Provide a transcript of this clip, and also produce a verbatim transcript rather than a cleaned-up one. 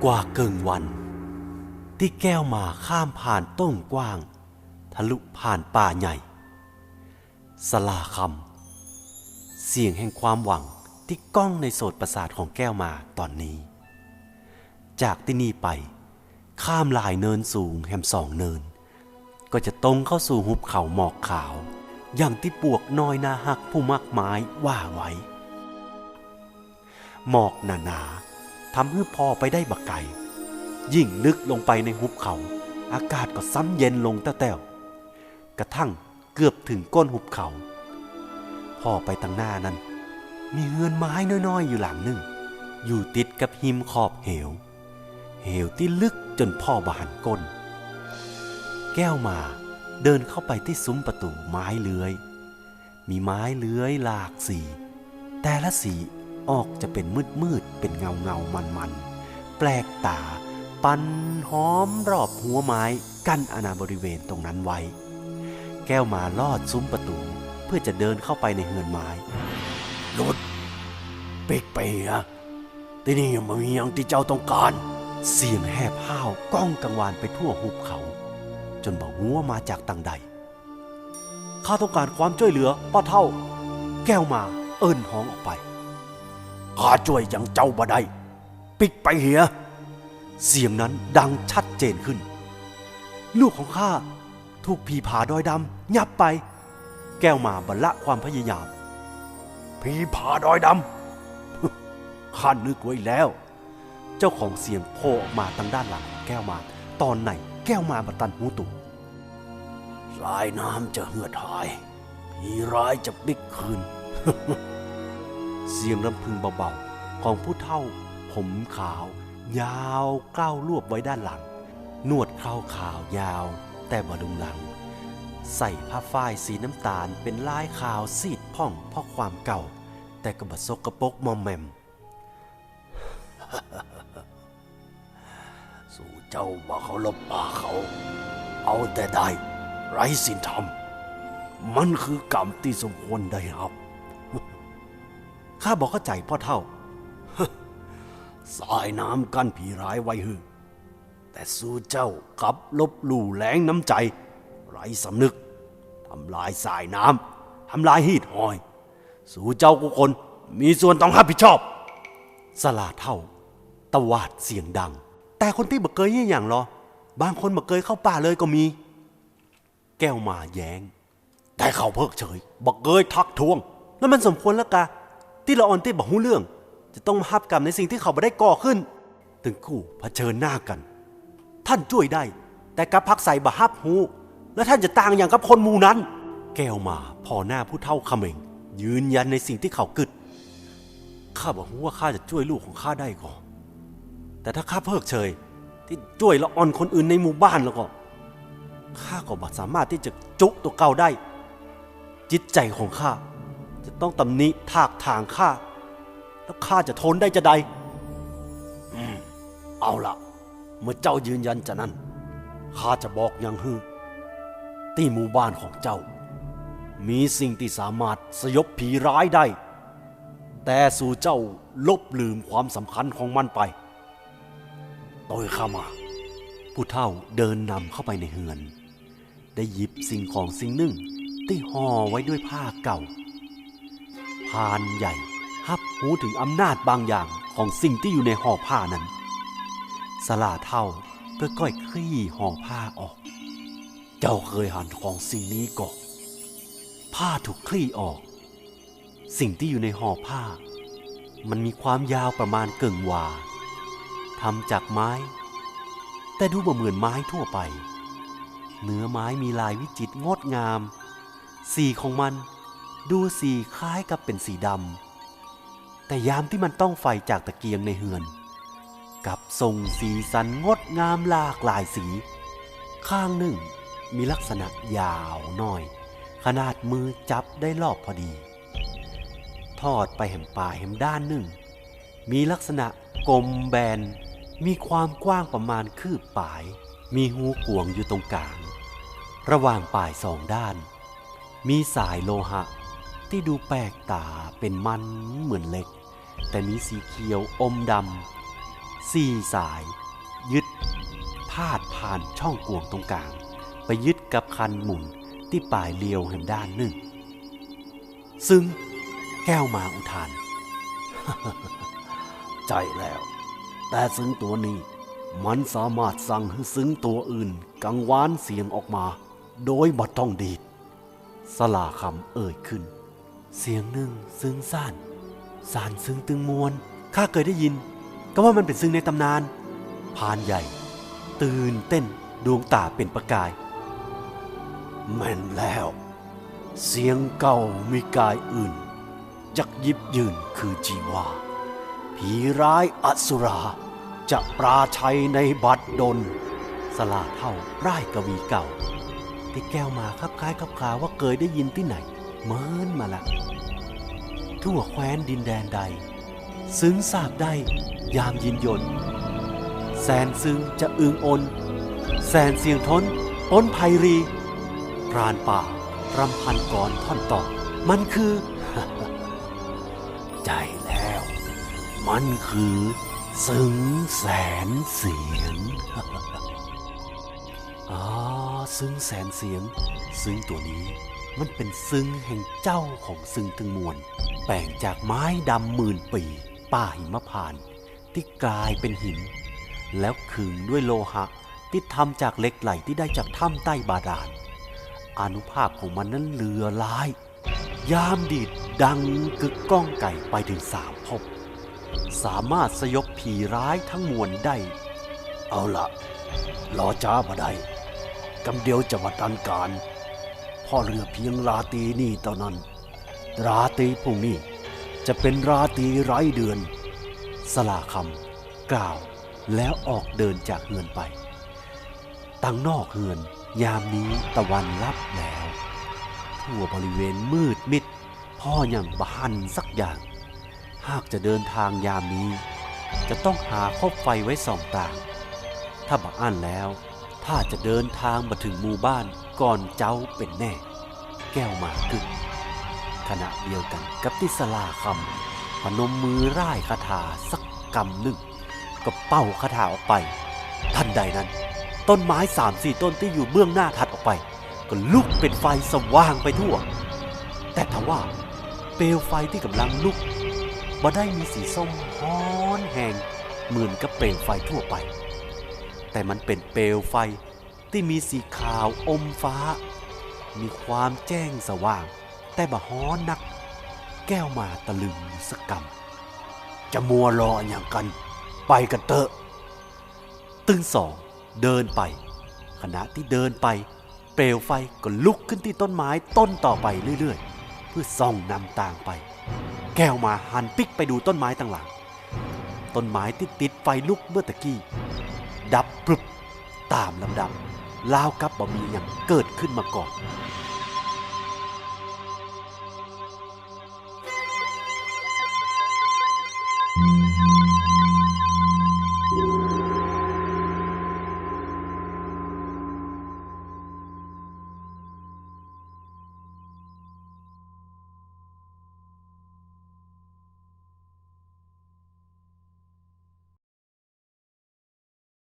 กว่าเกิ่งวัน ตี้แก้วหมาข้ามผ่านต้งกว้าง ทะลุผ่านป่าใหญ่ ศาลาคำ เสียงแห่งความหวังตี้ก้องในโสตประสาทของแก้วหมาต๋อนนี้ จากตี้นี่ไป ข้ามหลายเนินสูงแหมสองเนิน ก็จะตรงเข้าสู่หุบเขาหมอกขาว อย่างตี้ปวกน้อยน่าฮักผู้มากมายว่าไว้ หมอกหนาๆ ทำหื้อผ่อไปได้บ่ไกล ยิ่งลึกลงไปในหุบเขา อากาศก็ซ้ำเย็นลงแต๊วๆ กระทั่งเกือบเถิงก้นหุบเขา ผ่อไปตังหน้านั้น มีเฮือนไม้น้อยๆ อยู่หลังนึ่ง อยู่ติดกับฮิมขอบเหว เหวตี้ลึกจ๋นผ่อบ่หันก้น แก้วหมาเดินเข้าไปตี้ซุ้มประตู๋ไม้เลื้อย มีไม้เลื้อยหลากสี แต่ละสีออกจะเป๋นมืดๆ เป๋นเงาๆ มันๆ แปลกต๋า ปันหอมรอบฮั้วไม้กั้นอาณาบริเวณตรงนั้นไว้ แก้วหมาลอดซุ้มประตู๋เปื้อจะเดินเข้าไปในเฮือนไม้ หยุด ปิ๊กไปเหีย ตี้นี่บ่มีหยังตี้เจ้าต้องก๋าน เสียงแหบห้าวก้องกังวานไปทั่วหุบเขา จ๋นบ่ฮู้ว่ามาจากตางใด ข้าต้องก๋านความจ้วยเหลือป้อเฒ่า แก้วหมาเอิ้นฮ้องออกไป ข้าจ้วยหยังเจ้าบ่ได้ ปิ๊กไปเหีย เสียงนั้นดังชัดเจนขึ้น ลูกของข้าถูกผีผาดอยดำยับไป แก้วหมาบ่ละความพยายาม ผีผาดอยดำ ข้านึกไว้แล้ว เจ้าของเสียงโผล่ออกมาตางด้านหลังแก้วหมา ต๋อนไหนแก้วหมาบ่ตันฮู้ตั๋ว สายน้ำจะเหือดหาย ผีร้ายจะปิ๊กคืน เสียงรำพึงเบาๆ ของผู้เฒ่าผมขาว ยาวเกล้าลวบไว้ด้านหลัง หนวดเคราขาวยาวแต่บ่รุงรัง ใส่ผ้าฝ้ายสีน้ำต๋าลเป๋นลายขาวซีดผ่องเพราะความเก่า แต่ก็บ่สกปรกมอมแมม สูเจ้าบ่เคารพป่าเขา เอาแต่ได้ ไร้ศีลธรรม มันคือกรรมตี้สมควรได้ฮับ ข้าบ่เข้าใจ๋ป้อเฒ่า สายน้ำกั้นผีร้ายไว้หื้อ แต่สูเจ้ากลับลบหลู่แล้งน้ำใจ๋ ไร้สำนึก ทำลายสายน้ำ ทำลายฮีทฮอย สูเจ้ากู้คนมีส่วนต้องฮับผิดชอบ ศาลาเฒ่าตวาดเสียงดัง แต่คนตี้บ่เกยเยียะหยังลอ บางคนบ่เกยเข้าป่าเลยก็มี แก้วหมาแย้ง แต่เขาเพิกเฉย บ่เกยทักท้วง แล้วมันสมควรละกา ตี้ละอ่อนตี้บ่ฮู้เรื่อง จะต้องมาฮับกรรมในสิ่งตี้เขาบ่ได้ก่อขึ้น ตึงคู่เผชิญหน้ากั๋น ท่านจ้วยได้ แต่กลับผลักไสบ่ฮับฮู้ แล้วท่านจะต่างหยังกับคนหมู่นั้น แก้วหมาผ่อหน้าผู้เฒ่าเขม็ง ยืนยันในสิ่งตี้เขากึ๊ด ข้าบ่ฮู้ว่าข้าจะจ้วยลูกของข้าได้ก่อ แต่ถ้าข้าเพิกเฉย ตี้จ้วยละอ่อนคนอื่นในหมู่บ้านแล้วก็ ข้าก็บ่สามารถตี้จะจุตั๋วเก่าได้ จิตใจ๋ของข้าจะต้องตำหนิถากถางข้า แล้วข้าจะทนได้จาใด อืม เอาละ เมื่อเจ้ายืนยันจานั้น ข้าจะบอกหยังหื้อ ตี้หมู่บ้านของเจ้า มีสิ่งตี้สามารถสยบผีร้ายได้ แต่สูเจ้าลบลืมความสำคัญของมันไป ตวยข้ามา ผู้เฒ่าเดินนำเข้าไปในเฮือน ได้หยิบสิ่งของสิ่งนึ่งตี้ห่อไว้ด้วยผ้าเก่า พรานใหญ่ฮับฮู้เถิงอำนาจบางอย่างของสิ่งตี้อยู่ในห่อผ้านั้น ศาลาเฒ่าก็ค่อยคลี่ห่อผ้าออก เจ้าเกยหันของสิ่งนี้ก่อ ผ้าถูกคลี่ออก สิ่งตี้อยู่ในห่อผ้า มันมีความยาวประมาณเกิ่งวา ทำจากไม้ แต่ดูบ่เหมือนไม้ทั่วไป เนื้อไม้มีลายวิจิตรงดงาม สีของมันดูสีคล้ายกับเป๋นสีดำ แต่ยามตี้มันต้องไฟจากตะเกียงในเฮือน กลับส่งสีสันงดงามหลากหลายสี ข้างนึ่งมีลักษณะยาวน้อย ขนาดมือจับได้รอบพอดี ทอดไปแหมป่ายแหมด้านนึ่ง มีลักษณะกลมแบน มีความกว้างประมาณคืบป๋าย มีฮูกวางอยู่ตรงก๋าง ระหว่างป๋ายสองด้าน มีสายโลหะตี้ดูแปลกต๋าเป๋นมันเหมือนเหล็ก แต่มีสีเขียวอมด สี่สาย ยึด พาดผ่านช่องกวงตรงก๋าง ไปยึดกับคันหมุนตี้ป๋ายเรียวแหมด้านนึ่ง ซึ่งแก้วมาอุทาน ใจ้แล้ว แต่ซึ่งตั๋วนี้ มันสามารถสั่งหื้อซึ่งตั๋วอื่นกังวานเสียงออกมา โดยบ่ต้องดีด สลาคำเอ่ยขึ้น เสียงนึ่งซึ่งซ่าน ซ่านซึ่งตึงมวล ข้าเกยได้ยิน กาว่ามันเป๋นซึ่งในต๋ำนาน พรานใหญ่ ตื่นเต้น ดวงต๋าเป๋นประกาย แม่นแล้ว เสียงเก่ามิกายอื่น จักหยิบยื่นคืนจีวา ผีร้ายอสุรา จะปราชัยในบัดดล สลาเฒ่าร่ายกวีเก่า ตี้แก้วมาคับคล้ายคับคาว่าเกยได้ยินตี้ไหน เมินมาละ ทั่วแคว้นดินแดนใด ซึ่งทราบได้ยามยินยนต์ แสนซึ่งจะอึงอน แสนเสียงทนป๊นภัยรี พรานป่ารำพันกลอนท่อนต่อ มันคือ ใจ้แล้ว มันคือซึ่งแสนเสียง อ๋อ ซึ่งแสนเสียง ซึ่งตั๋วนี้มันเป๋นซึ่งแห่งเจ้าของซึ่งตึงมวล แป๋งจากไม้ดำหมื่นปี๋ ป่าหิมพานต์ ตี้กลายเป๋นหิน แล้วขึงด้วยโลหะตี้ทำจากเหล็กไหลตี้ได้จากถ้ำใต้บาดาล อานุภาพของมันนั้นเหลือหลาย ยามดีดดังกึกก้องไก๋ไปเถิงสามภพ สามารถสยบผีร้ายทั้งมวลได้ เอาละ รอจ๊าบ่ได้ กำเดียวจะบ่ตันก๋าน เพราะเหลือเพียงราตรีนี้เต้านั้น ราตรีพรุ่งนี้จะเป๋นราตรีไร้เดือน สลาคำกล่าวแล้วออกเดินจากเฮือนไป ตังนอกเฮือนยามนี้ตะวันลับแล้ว ทั่วบริเวณมืดมิด ผ่อหยังบ่หันสักอย่าง หากจะเดินตางยามนี้ จะต้องหาคบไฟไว้ส่องตาง ถ้าบ่อั้นแล้ว ถ้าจะเดินตางบ่เถิงหมู่บ้านก่อนเจ๊าเป๋นแน่ แก้วมากึ๊ด ขณะเดียวกั๋นกับตี้สลาคำพนมมือร่ายคาถาสักกำนึ่ง ก็เป่าคาถาออกไป ทันใดนั้น ต้นไม้สามสี่ต้นตี้อยู่เบื้องหน้าถัดออกไป ก็ลุกเป๋นไฟสว่างไปทั่ว แต่ทว่าเปลวไฟตี้ก่ำลังลุกบ่ได้มีสีส้มฮ้อนแฮงเหมือนกับเปลวไฟทั่วไป แต่มันเป๋นเปลวไฟตี้มีสีขาวอมฟ้า มีความแจ้งสว่าง แต่บ่ฮ้อนนัก แก้วมาตะลึงอยู่สักกำ จะมัวรออะหยังกั๋น ไปกั๋นเต๊อะ ตึงสองเดินไป ขณะตี้เดินไป เปลวไฟก็ลุกขึ้นตี้ต้นไม้ต้นต่อไปเรื่อยๆ เพื่อส่องนำตางไป แก้วมาหันปิ๊กไปดูต้นไม้ตังหลัง ต้นไม้ตี้ติดไฟลุกเมื่อตะกี้ ดับพรึบ ต๋ามลำดับ ราวกับบ่มีอะหยังเกิดขึ้นมาก่อน